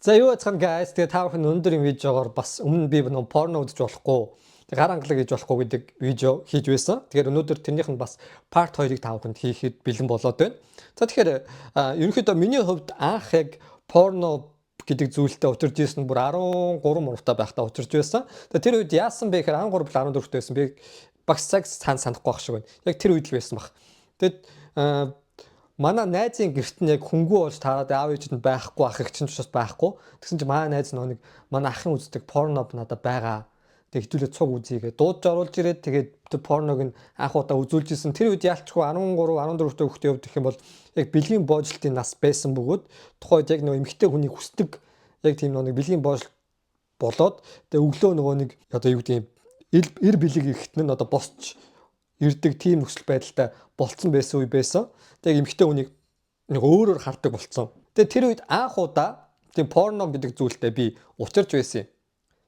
За, юу яцхан, guys, тэгээ та бүхэн өндөр юм видеогоор бас өмнө би нөө порно үзэж болохгүй, тэг гар хангалаг хийж болохгүй гэдэг видео хийж байсан. Тэгэхээр өнөөдөр тэрнийх нь бас part 2-ыг та бүхэнд хийхэд бэлэн болоод байна. За, тэгэхээр ерөнхийдөө миний хувьд анх яг порно гэдэг зүйлтэй учирч ирсэн нь бүр 13 мурвтаа байхдаа учирч байсан. Тэгээ тэр үед яасан бэ гэхээр 13 бол 14-т байсан. Би багш цаг цаана санахгүй байх шиг байна. Яг тэр үед л байсан баг. Тэгэд манай найзын гэрт нь яг хөнгүү болж таарад аав ээж нь байхгүй, ах эгч нь ч бас байхгүй. Тэгсэн чинь манай найз нэг манай ахын үздэг порно надад байгаа. Тэгээ хэдүүлээ цуг үзье гэж дуудаж оруулж ирээд, тэгээд тэр порног нь анх удаа үзүүлж исэн. Тэр үед яалчгүй 13 14 дэх хүүхдээ явдаг юм бол яг бэлгийн боожилтын нас байсан бөгөөд тухайд яг нөгөө эмэгтэй хүний хүсдэг яг тийм нэг бэлгийн боожилт болоод, тэгээ өглөө нөгөө нэг одоо юу гэдэг юм, эр бэлэг эрэхтэн нь одоо босч ирдэг тийм нөхцөл байдалтай болцсон байсан үе байсан. Тэгээ эмэгтэй хүнийг нэг өөрөөр хардаг болцсон. Тэгээ тэр үед анх удаа тийм порно гэдэг зүйлтэй би учирч байсан юм.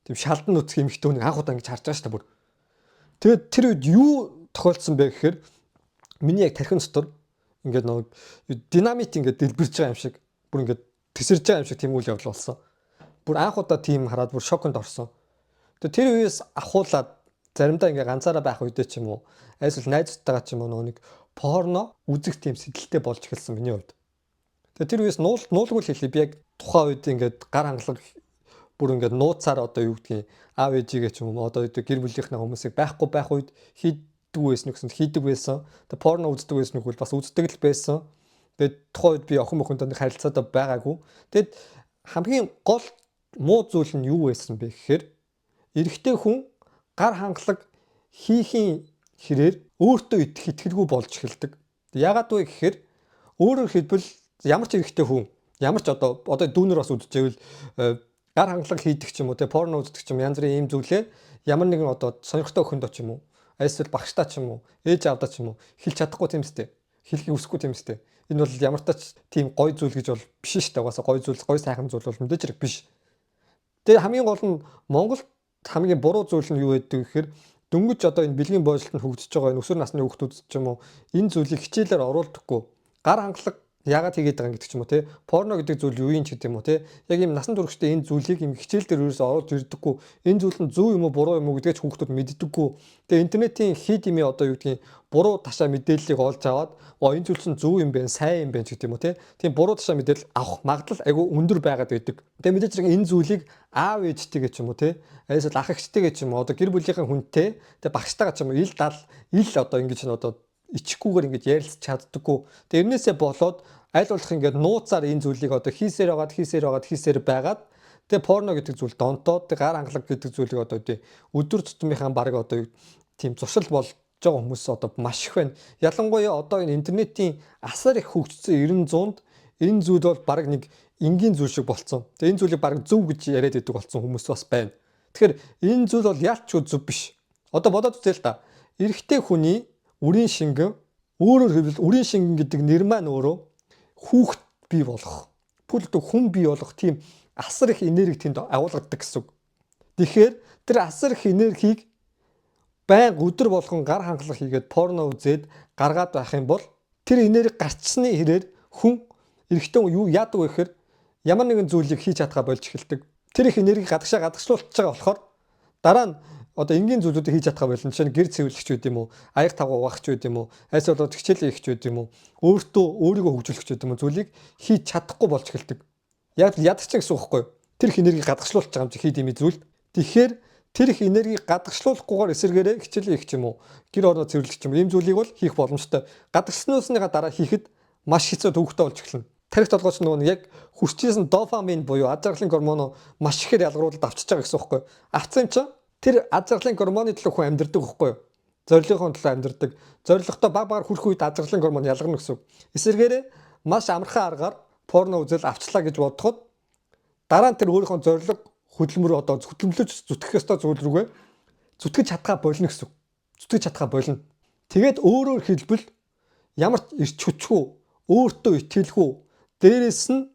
Тийм шалдан нүцгэн эмэгтэй хүнийг анх удаа ингэж харж байгаа шүү дээ бүр. Тэгээд тэр үед юу тохиолдсон бэ гэхээр миний яг тархин дотор ингээд нэг динамит ингээд дэлбэрч байгаа юм шиг, бүр ингээд тэсэрж байгаа юм шиг тийм үйл явдал болсон. Бүр анх удаа тийм хараад бүр шоконд орсон. Тэгээ тэр үеэс ахуулаад заримдаа ингээ ганцаараа байх үедээ ч юм уу, эсвэл найзтайгаа ч юм уу, нөгөө нэг порно үзэх тийм сэдэлтэй болж эхэлсэн миний хувьд. Тэгээ тэр үеэс нуул нуулгүй л хэлье. Би яг тухайн үед ингээд гар хангалаг бүр ингээд нууцаар, одоо юу гэдгийг, аав ээжигээ ч юм уу, одоо гэр бүлийнхээ хүмүүсийг байхгүй байх үед хийдэг байсан гэсэн, хийдэг байсан. Тэгээ порно үздэг байсан нүгэл бас үздэг л байсан. Тэгээд тухайн үед би охин мохонтой нэг харилцаатай байгаагүй. Тэгээд хамгийн гол муу зүйл нь юу байсан бэ гэхээр эрэгтэй хүн гар хангалаг хийхийн хэрээр өөртөө итгэх итгэлгүй болж эхэлдэг. Яагаад вэ гэхээр өөрөөр хэлбэл ямар ч эрэгтэй хүн, ямар ч одоо дүүнер бас үзчихвэл гар хангалаг хийдэг ч юм уу, те, порно үздэг ч юм, янз бүрийн ийм зүйлээ ямар нэгэн одоо сонирхтой охиндоо ч юм уу, эсвэл багштай ч юм уу, ээж аавдаа ч юм уу хэлж чадахгүй, тийм үстэй. Хэлхийг хүсэхгүй, тийм үстэй. Энэ бол ямар ч тийм гой зүйл гэж бол биш шүү дээ. Угаасаа гой зүйл, гой сайхан зүйл бол мэдээж хэрэг биш. Тэгээ хамгийн гол нь Монголд хамгийн буруу зүйл нь юу байдаг гэхээр дөнгөж одоо энэ бэлгийн боолтод хөгжиж байгаа энэ өсвөр насны хүүхдүүд ч юм уу, энэ зүйлийг хичээлээр оруулдаггүй. Гар хангалаг яагаад хийгээд байгаа гэдэг ч юм уу, те, порно гэдэг зүйл юу юм ч гэдэг юм уу, те, яг ийм насан туршидаа энэ зүйлийг ийм хичээл дээр ерөөсөө оруулж ирдэггүй. Энэ зүйл нь зөв юм уу, буруу юм уу гэдгээ ч хүүхдүүд мэддэггүй. Тэгээ интернетийн хит имээ одоо юу гэдгийг буруу ташаа мэдээллийг олж аваад, оо, энэ зүйл чинь зөв юм байна, сайн юм байна ч гэдэг юм уу, те, тийм буруу ташаа мэдээлэл авах магадлал айгүй өндөр байгаад байдаг. Тэгээ мэдээж хэрэг энэ зүйлийг аав ээжтэйгээ ч юм уу, те, эсвэл ах эгчтэйгээ ч юм уу, одоо гэр бүлийнхэн хүнтэй, тэгээ багштайгаа ч юм уу ил дал ил одоо ингэж нь одоо ичихгүйгээр ингэж ярилцж чаддаггүй. Тэгээ тэрнээсээ болоод аль болох ингээд нууцаар энэ зүйлийг одоо хийсээр байгаад, хийсээр байгаад, хийсээр байгаад, тэгээ порно гэдэг зүйл донтоод, тэгээ гар хангалаг гэдэг зүйлийг одоо тий өдөр тутмынхаа баг одоо тийм зуршил болж байгаа хүмүүс одоо маш их байна. Ялангуяа одоо энэ интернетийн асар их хөгжсөн 90 100-нд энэ зүйл бол баг нэг энгийн зүйл шиг болцсон. Тэгээ энэ зүйлийг баг зөв гэж яриад байдаг болсон хүмүүс бас байна. Тэгэхээр энэ зүйл бол ялч зөв биш. Одоо бодоод үзье л да. Эрэгтэй хүний үрийн шингэн, өөрөөр хэлбэл үрийн шингэн гэдэг нэр маань өөрөө хүүхэд бий болох, бүл одоо хүн бий болох тийм асар их энерги тэнд агуулгадаг гэсэн үг. Тэгэхээр тэр асар их энергийг байнга өдөр болгон гар хангалах хийгээд, порно үзээд гаргаад байх юм бол тэр энерги гарчсны хэрээр хүн, эрэгтэй юу яадаг вэ гэхээр ямар нэгэн зүйлийг хийж чадхаа болж эхэлдэг. Тэр их энерги гадагшаа гадагшлуулж байгаа болохоор дараа нь одоо энгийн зүйлүүдийг хийж чадхаа болно. Жишээ нь гэр цэвэрлэгч байд юм уу, аяг тавга угаагч байд юм уу, аль болоод хичээлээ хийх байд юм уу, өөртөө өөрийгөө хөгжүүлэх байд юм уу, зүйлийг хийж чадахгүй болж эхэлдэг. Яг ядагч гэсэн үг байхгүй юу? Тэр их энергийг гадагшлуулж байгаа юм чи хийд юм зүйлд. Тэгэхээр тэр их энергийг гадагшлуулахгүйгээр эсэргээрээ хичээлээ хийх ч юм уу, гэр орноо цэвэрлэх ч юм уу, ийм зүйлийг бол хийх боломжтой. Гадагшлуулсныхаа дараа хийхэд маш хэцүү, төвөгтэй болж эхэлнэ. Тархи толгойч нөгөө нэг яг хүрчээсэн дофамин буюу аз жаргалын гормоно маш ихээр ялгаруулад авчиж байгаа гэсэн үг байхгүй юу? Авцсан юм чинь тэр аз жаргалын гормоны төлөө хүн амьдардаг байхгүй юу? Зорилгын төлөө амьдардаг. Зорилготой баг багаар хүрэх үед аз жаргалын гормон ялгарна гэсэн үг. Эсэргээрээ маш амархан аргаар порно үзэл авчлаа гэж бодоход дараа нь тэр өөрийнхөө зорилго хөдөлмөр, одоо хөдөлмөрлөж зүтгэх ёстой зүйл рүүгээ зүтгэж чадхаа болно гэсэн үг. Зүтгэж чадхаа болно. Тэгээд өөрөөр хэлбэл ямар ч эрч хүчгүй, өөртөө итгэлгүй, дээрэс нь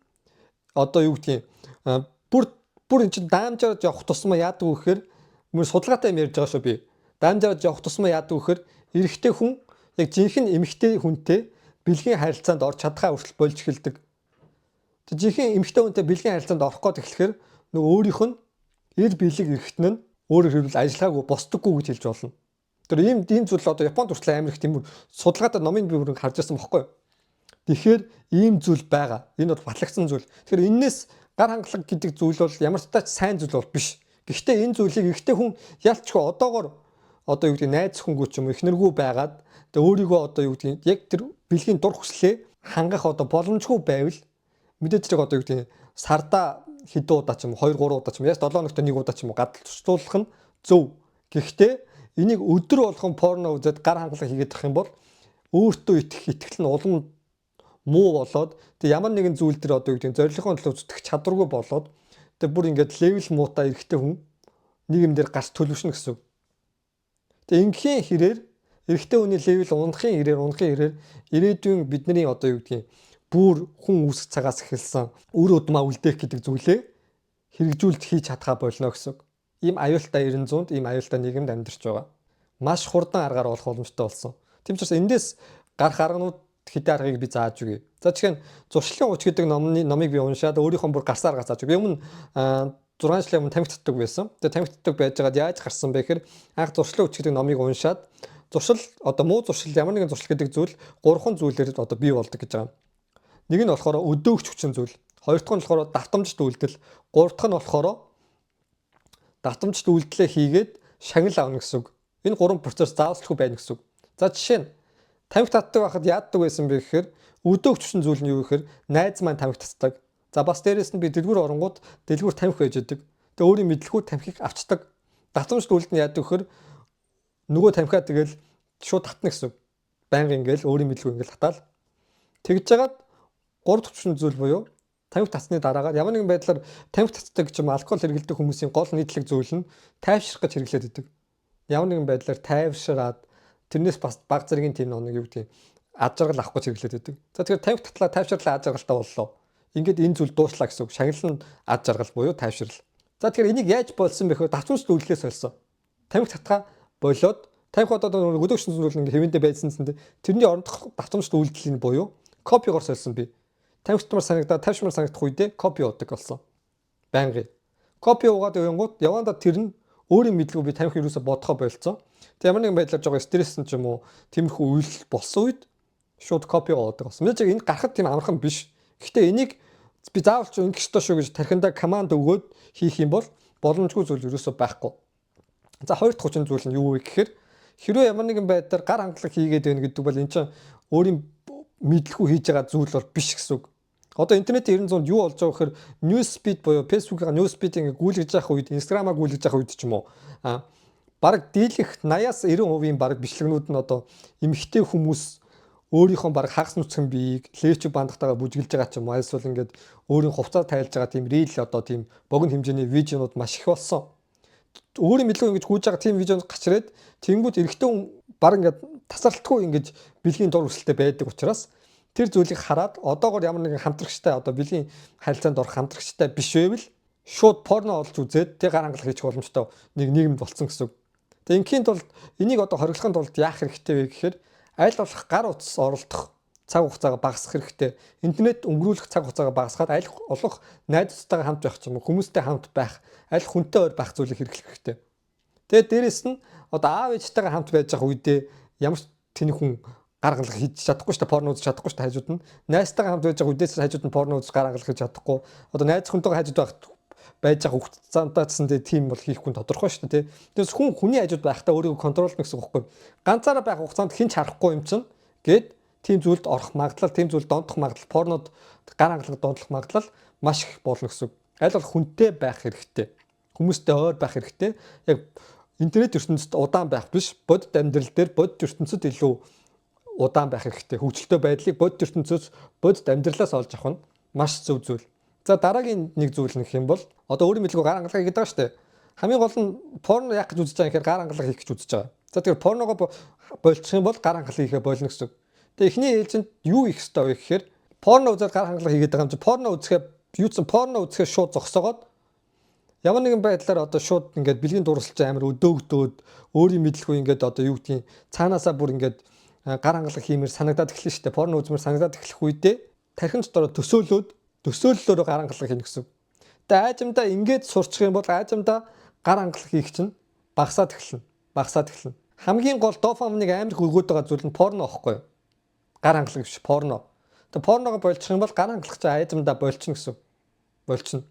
одоо юу гэдгийг бүр бүр эн чинь даамжаарж явах тусмаа яадаг вэ гэхээр мөн судалгаатай юм ярьж байгаа шүү би. Даамжаарж явах тусмаа яадаг вэ гэхээр эрэгтэй хүн яг жинхэнэ эмэгтэй хүнтэй бэлгийн харилцаанд орж чадхаа хүртэл болж эхэлдэг. Тэг жинхэнэ эмэгтэй хүнтэй бэлгийн харилцаанд орох гээд эхлэхээр нөгөө өөрийнх нь эр бэлэг эрхтэн нь өөрөөр хэлбэл ажиллагаагүй босдоггүй гэж хэлж болно. Тэр ийм зүйл одоо Японд хүртэл амар их тийм судалгаатай номын би бүрэн харж байсан бохгүй юу? Тэгэхээр ийм зүйл байгаа. Энэ бол батлагдсан зүйл. Тэгэхээр энээс гар хангалга гэдэг зүйл бол ямар ч тач сайн зүйл бол биш. Гэхдээ энэ зүйлийг эрэгтэй хүн ялчгүй одоогор одоо юу гэдэг найз хүнгүй ч юм уу эхнэргүй байгаад тэгээ өөрийгөө одоо юу гэдгийг яг тэр бэлгийн дур хүслээ хангах одоо боломжгүй байвал мэдээж хэрэг одоо юу гэдгийг сарда хэдэн удаа ч юм уу 2 3 удаа ч юм уу яаж 7 хоногт нэг удаа ч юм уу гадалцуулах нь зөв. Гэхдээ энийг өдөр болгон порно үзээд гар хангалга хийгээд тах юм бол өөртөө итгэх итгэл нь улам муу болоод тэг ямар нэгэн зүйл дээр одоо юу гэдгийг зорилгын төлөө зүтгэх чадваргүй болоод тэг бүр ингээд level муутай эрэгтэй хүн нийгэмдэр гарч төлөвшнө гэсэн үг. Тэг ингийн хэрээр эрэгтэй хүний level унахын хэрээр ирээдүйн бидний одоо юу гэдгийг бүр хүн үүсэх цагаас эхэлсэн үр удмаа үлдээх гэдэг зүйлээ хэрэгжүүлж хийж чадхаа болно гэсэн үг. Ийм аюултай 900-нд ийм аюултай нийгэмд амьдарч байгаа. Маш хурдан аргаар болох боломжтой болсон. Тийм ч учраас эндээс гарах арганууд хэдэн аргыг би зааж өгье. За тэгэхээр зуршлын уч гэдэг номыг би уншаад өөрийнхөө бүр гарсан аргаа зааж өгье. Би өмнө 6 жилийн өмнө тамхи татдаг байсан. Тэгээ тамхи татдаг байжгаад яаж гарсан бэ гэхээр анх зуршлын хүч гэдэг номыг уншаад зуршил одоо муу зуршил ямар нэгэн зуршил гэдэг зүйл гурван зүйлээр одоо бий болдог гэж байгаа. Нэг нь болохоор өдөөгч хүчин зүйл. Хоёр дахь нь болохоор давтамжт үйлдэл. Гурав дахь нь болохоор давтамжт үйлдэлээ хийгээд шагнал авна гэсэн үг. Энэ гурван процесс заавалчгүй байна гэсэн үг. За жишээ нь тамхи татдаг байхад яадаг байсан бэ гэхээр өдөөгч хүчин зүйл нь юу гэхээр найз маань тамхи татдаг. За бас дээрэс нь би дэлгүүр оронгууд дэлгүүр тамхи байж идэг. Тэгээ өөрийн мэдлгүй тамхиг авчдаг. Давтамжт үйлдэл нь яадаг гэхээр нөгөө тамхиа тэгэл шууд татна гэсэн үг. Байнга ингээл өөрийн мэдлгүй ингээл татаал. Тэгж жагаад гурав дахь хүчин зүйл буюу тамхи татсны дараагаар ямар нэгэн байдлаар тамхи татдаг ч юм алкогол хэрэглэдэг хүмүүсийн гол нийтлэг зүйл нь тайвшрах гэж хэрэглээд идэг. Ямар нэгэн байдлаар тайвшраад тэрнээс бас баг зэргийн тийм нэг юу гэдгийг ад жаргал авах гэж хэрэглээд идэг. За тэгэхээр тамхи татлаа тайвшрлаа ад жаргалтай боллоо. Ингээд энэ зүйл дууслаа гэсэн үг. Шагнал нь ад жаргал буюу тайвшрал. За тэгэхээр энийг яаж болсон бэ гэхээр давтамжт үйлдэлээс болсон. Тамхи татгаа болоод тамхи одоо өдөөгч зүйл ингээд хэвэндээ байсан зэн тэрний орондох давтамжт үйлдэлийн буюу копигоор сольсон би. Тамхитмар санагдаад тавшмар санагдах үедээ кофе уудаг болсон. Байнгын. Кофе уугаад явангууд явандаа тэр нь өөрийн мэдлгүй би тамхи юусоо бодохоо болцсон. Тэг ямар нэгэн байдлаар жоо стрессэн ч юм уу тиймэрхүү үйл болсон үед шууд кофе уудаг болсон. Мэдээж энэ гарахад тийм амархан биш. Гэхдээ энийг би заавал ч ингэх ёстой шүү гэж тархиндаа команд өгөөд хийх юм бол боломжгүй зүйл юусоо байхгүй. За хоёр дахь хүчин зүйл нь юу вэ гэхээр хэрвээ ямар нэгэн байдлаар гар хангалга хийгээд байна гэдэг бол эн чинь өөрийн мэдлгүй хийж байгаа зүйл бол биш гэсэн үг. Одоо интернетийн 900-нд юу болж байгаа гэхээр news feed буюу Facebook-ийн news feed ингээ гүйлгэж явах үед, Instagram-а гүйлгэж явах үед ч юм уу бараг дийлэх 80-аас 90% бараг бичлэгнүүд нь одоо эмэгтэй хүмүүс өөрийнхөө бараг хагас нүцгэн биеийг лээч бандахтайгаа бүжиглэж байгаа ч юм уу эсвэл ингээд өөрийн хувцас тайлж байгаа тийм reel одоо тийм богино хэмжээний видеонууд маш их болсон. Өөрийн мэдлэг ингэж гүйж байгаа тийм видеонууд гарч ирээд тэнгууд эрэгтэй хүн бараг ингээд тасралтгүй ингэж бэлгийн дур хүсэлтэй байдаг учраас тэр зүйлийг хараад одоогор ямар нэгэн хамтрагчтай одоо бэлгийн харилцаанд орох хамтрагчтай биш байвал шууд порно олж үзээд тэг гар хангалах хийчих боломжтой нэг нийгэмд болцсон гэсэн үг. Тэгээ ингийн тулд энийг одоо хориглохын тулд яах хэрэгтэй вэ гэхээр аль болох гар утас оролдох цаг хугацаагаа багасгах хэрэгтэй. Интернет өнгөрүүлэх цаг хугацаагаа багасгаад аль болох найзуудтайгаа хамт байх ч юм уу хүмүүстэй хамт байх, аль хүнтэй ойр байх зүйлийг хэрэглэх хэрэгтэй. Тэгээд дээрэс нь одоо аав ээжтэйгээ хамт байж байгаа үедээ ямар ч тэнэг хүн гар хангалга хийж чадахгүй шүү дээ, порно үзэж чадахгүй шүү дээ хажууд нь. Найзтайгаа хамт байж байгаа үедээс хажууд нь порно үзэж гар хангалга хийж чадахгүй. Одоо найз хүнтэйгээ хажууд байх байж байгаа хугацаандаа гэсэн тийм бол хийхгүй тодорхой шүү дээ, тий. Тэгээс хүн хүний хажууд байхдаа өөрийгөө control лно гэсэн үг байхгүй. Ганцаараа байх хугацаанд хэн ч харахгүй юм чинь гээд тийм зүйлд орох магадлал, тийм зүйлд донтох магадлал, порнод гар хангалга донтлох магадлал маш их болно гэсэн үг. Аль болох хүнтэй байх хэрэгтэй. Хүмүүстэй ойр байх хэрэгтэй. Яг интернет ертөнцид удаан байх биш, бодит амьдрал дээр бодит ертөнцид илүү удаан байх хэрэгтэй. Хөгжилтэй байдлыг бодит ертөнцөөс, бодит амьдралаас олж авах нь маш зөв зүйл. За дараагийн нэг зүйл нь гэх юм бол одоо өөрийн мэдлгүй гар хангалга хийгээд байгаа шүү дээ. Хамгийн гол нь порно яах гэж үзэж байгаа юм гэхээр гар хангалга хийх гэж үзэж байгаа. За тэгэхээр порногоо болчих юм бол гар хангалга хийхээ болно гэсэн үг. Тэгээ эхний ээлжинд юу хийх ёстой вэ гэхээр порно үзээд гар хангалга хийгээд байгаа юм чи порно үзэхээ юу ч порно үзэхээ шууд зогсоогоод ямар нэгэн байдлаар одоо шууд ингээд бэлгийн дуурсалж амар өдөөгдөөд өөрийн мэдлгүй ингээд одоо юу гэдгийг цаанаасаа бүр ингээд гар хангалга хиймээр санагдаад эхэлнэ шүү дээ. Порно үзмээр санагдаад эхлэх үедээ тархин дотороо төсөөлөөд Төсөөллөөрөө гар хангалга хийнэ гэсэн. Тэгээ аажимдаа ингээд сурчих юм бол аажимдаа гар хангалга хийх чинь багасаад эхэлнэ. Багасаад эхэлнэ. Хамгийн гол дофаминыг амар их өгөөд байгаа зүйл нь порно аахгүй юу? Гар хангалга биш, порно. Тэгээ порногоо болчих юм бол гар хангалах чинь аажимдаа болчихно гэсэн. Болчихно.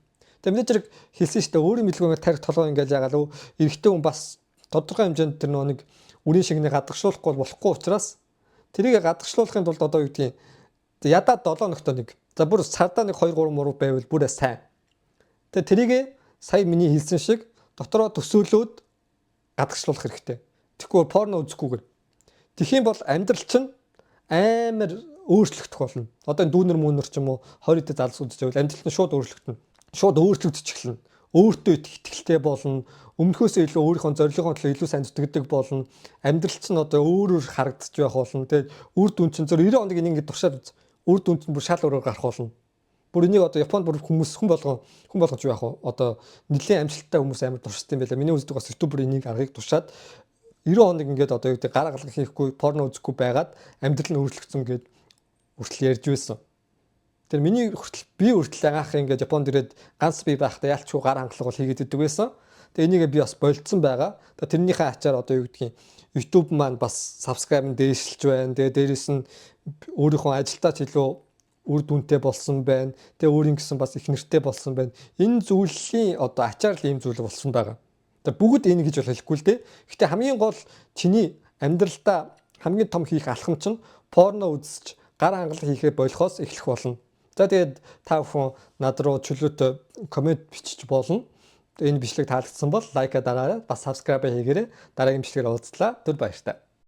Тэгээ мэдээж хэрэг хэлсэн шүү дээ. Өөрийн мэдлгүй ингээд тарих толгой ингээд ягаал эрэгтэй хүн бас тодорхой хэмжээнд тэр нөгөө нэг үрийн шигнийг гадагшлуулахгүй болохгүй учраас тэрийг гадагшлуулахын тулд одоо юу гэдгийг ядаа 7 хоногт нэг, за бүр сардаа нэг 2 3 муруу байвал бүр сайн. Тэгээ тэрийг сая миний хэлсэн шиг дотроо төсөөлөөд гадагшлуулах хэрэгтэй. Тэгэхгүй порно үзэхгүйгээр. Тэгэх юм бол амьдрал чинь амар өөрчлөгдөх болно. Одоо энэ дүүнер мүүнер ч юм уу 20 дэ залуу үзэж байвал амьдрал нь шууд өөрчлөгдөнө. Шууд өөрчлөгдөж эхэлнэ. Өөртөө итгэлтэй болно. Өмнөхөөсөө илүү өөрийнхөө зорилгын төлөө илүү сайн зүтгэдэг болно. Амьдрал чинь одоо өөр өөр харагдаж байх болно. Тэгээд үр дүн чинь зөв 90 хоног энийг ингэ туршаад үз. Үр дүн чинь бүр шал өөрөөр гарах болно. Бүр энийг одоо Японд бүр хүмүүс хүн болгож яах вэ? Одоо нэлийн амжилттай хүмүүс амар туршсан юм байлаа. Миний үздэг бас YouTuber энийг аргыг туршаад 90 хоног ингээд одоо юу гэдэг гар хангалга хийхгүй, порно үзэхгүй байгаад амьдрал нь өөрчлөгдсөн гээд хүртэл ярьж байсан. Тэр миний хүртэл, би хүртэл анх ингээд Японд ирээд ганц би байхдаа яалчгүй гар хангалга бол хийгээд идэг байсан. Тэгээ энийг би бас болцсон байгаа. Тэгээ тэрнийхээ ачаар одоо юу гэдгийг YouTube маань бас subscribe нь дээшилж байна. Тэгээ дээрэс нь өөрийнхөө ажилдаа ч илүү үр дүнтэй болсон байна. Тэгээ өөрийн гэсэн бас их нэртэй болсон байна. Энэ зүйлийн одоо ачаар л ийм зүйл болсон байгаа. Тэгээ бүгд энэ гэж бол хэлэхгүй л дээ. Гэхдээ хамгийн гол чиний амьдралдаа хамгийн том хийх алхам чинь порно үзэж гар хангалга хийхээ болохоос эхлэх болно. За, тэгээд та бүхэн над руу чөлөөтэй comment бичиж болно. Энэ бичлэг таалагдсан бол like аа дараарай, бас subscribe хийгээрэй. Дараагийн бичлэгээр уулзлаа. Түр баяртай.